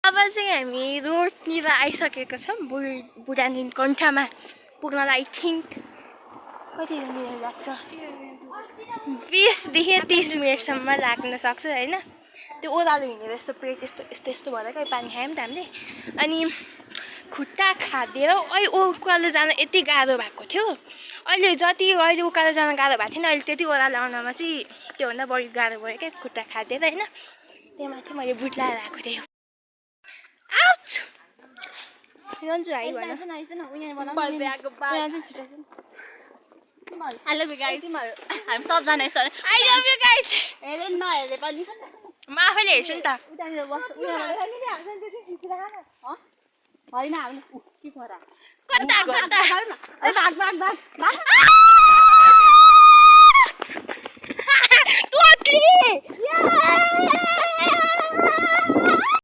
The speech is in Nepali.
अब चाहिँ हामी रोडतिर आइसकेको छौँ बुढानीन कण्ठमा पुग्नलाई आई थिङ्क कति मिनट लाग्छ 20 देखि 30 मिनटसम्म लाग्न सक्छ होइन त्यो ओह्रालो हिँडेर यस्तो पेट यस्तो भएर कहीँ पानी खायौँ त हामीले अनि खुट्टा खाँदेर अहिले उकालो जान यति गाह्रो भएको थियो अहिले उकालो जान गाह्रो भएको थिएन अहिले त्यति ओह्रालो आउनमा चाहिँ त्योभन्दा बढी गाह्रो भयो क्या खुट्टा खाँदेर होइन त्यही माथि मैले बुट लगाएर आएको थिएँ आउट रन्जु हाई भन I love you guys. I'm सबजना I love you guys. हेरे नहेरे पनि म आफैले हेर्छु नि त होइन हामी के परा कता